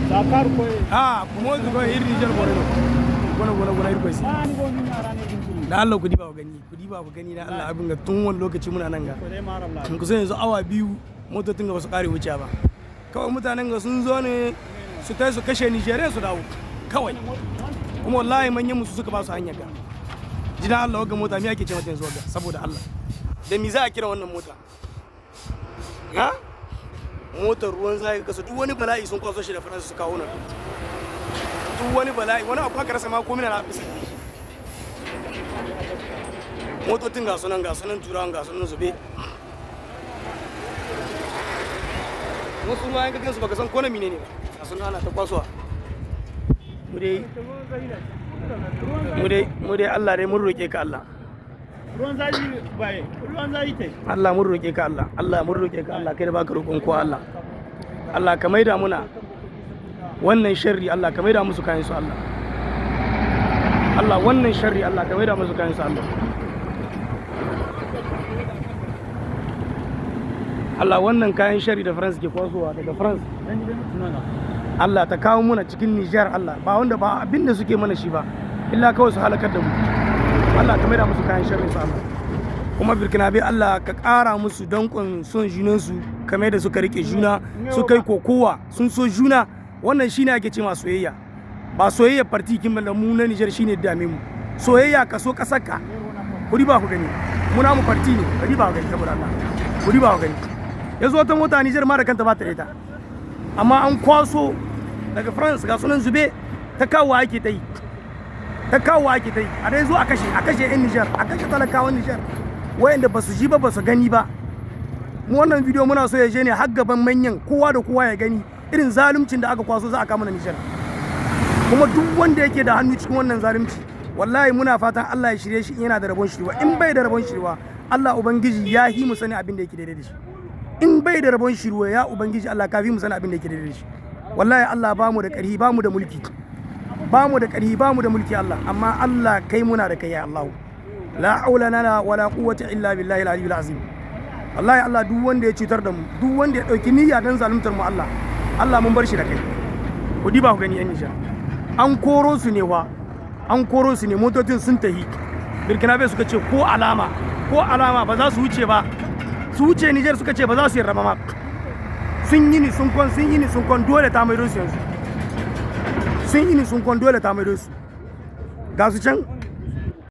Dakar koy. A mo ko iri Niger bore no gona gona gona iri koy. Ani go ni ara ne gunturu. Da Allah ku diba ku gani, ku diba ku gani, da Allah, abin ga tun wani lokaci muna nan ga. Ko dai maram la. Kusan yanzu awa 2 motocin ga ba su kare wuce ba. Kawai mutanen ga sun zo ne su tai su kashe Nigerian su dawo kawai. Kuma wallahi manyan musu suka ba su hanyar ga. Jidan Allah, wagga mota me ake ce mata yanzu wagga? Saboda Allah, da me za a kira wannan mota? Ha, motar ruwan zai kasa, duk wani bala'i sun kwaso shi da Faransa su kawo nan. Duk wani bala'i, wani abu aka rasa ma komai na bisa. Motocin ga sunan, ga sunan turawan, ga sunan zube. Wasu ma yanka gansu baka san ko na mine ne ba. Ga sunan ana ta kwasowa. Mu dai mu dai Allah dai mun roke ka, Allah. Ruwan zafi bai, ruwan zafi tai. Allah mun roke ka, Allah. Allah mun roke ka, Allah, kai da baka roƙon kowa, Allah. Allah ka maida muna wannan sharri, Allah ka maida musu kayan su, Allah. Allah, wannan sharri, Allah ka maida musu kayan su, Allah. Allah, wannan kayan sharri da France ke kwasowa daga France, Dan gidan tunana. Allah ta kawo muna cikin Nijar, Allah, ba wanda ba abinda suke mana shi ba illa kawai su halakar da mu. Allah ka maida musu kayan sharrin su, Allah. Kuma Burkina Allah ka ƙara musu danƙon son junansu kamar da suka rike juna suka yi kokowa sun so juna. Wannan shine ake ce ma soyayya, ba soyayya parti kin da mu na Nijar shine dame mu. Soyayya ka so kasarka. Kuri ba ku gani, muna mu parti ne. Kuri ba ku gani, saboda Allah, kuri ba ku gani. Yanzu wata mota Nijar ma da kanta ba ta da ita, amma an kwaso daga France, ga sunan zube, ta kawo ake ta yi, ta kawo ake ta yi. A dai zo a kashe, a kashe 'yan Nijar, a kashe talakawan Nijar wayanda ba su ji ba, ba su gani ba. Mu wannan bidiyo muna so ya je ne har gaban manyan, kowa da kowa ya gani irin zaluncin da aka kwaso za a kama na Nijar. Kuma duk wanda yake da hannu cikin wannan zalunci, wallahi muna fatan Allah ya shirye shi in yana da rabon shiriwa. In bai da rabon shiriwa, Allah ubangiji ya hi mu sani abin da yake daidai da shi. In bai da rabon shiriwa, ya ubangiji Allah, ka fi mu sani abin da yake daidai da shi. Wallahi Allah, ba mu da ƙarfi, ba mu da mulki, ba mu da ƙarfi, ba mu da mulki, Allah, amma Allah kai muna da kai, ya Allah. La haula lana wala quwwata illa billahi al-aliyyil azim. Wallahi Allah, duk wanda ya cutar da mu, duk wanda ya dauki niyya dan zaluntar mu, Allah, Allah mun bar shi da kai. Ku diba ku gani yan Nijar, an koro su ne wa, an koro su ne, motocin sun tahi. Burkina Faso suka ce ko alama, ko alama ba za su wuce ba, su wuce Nijar suka ce ba za su yarda ba ma. Sun yi ni sun kwan, sun yi ni sun kwan, dole ta maido su yanzu. Sun yi ni sun kwan, dole ta maido su. Ga su can.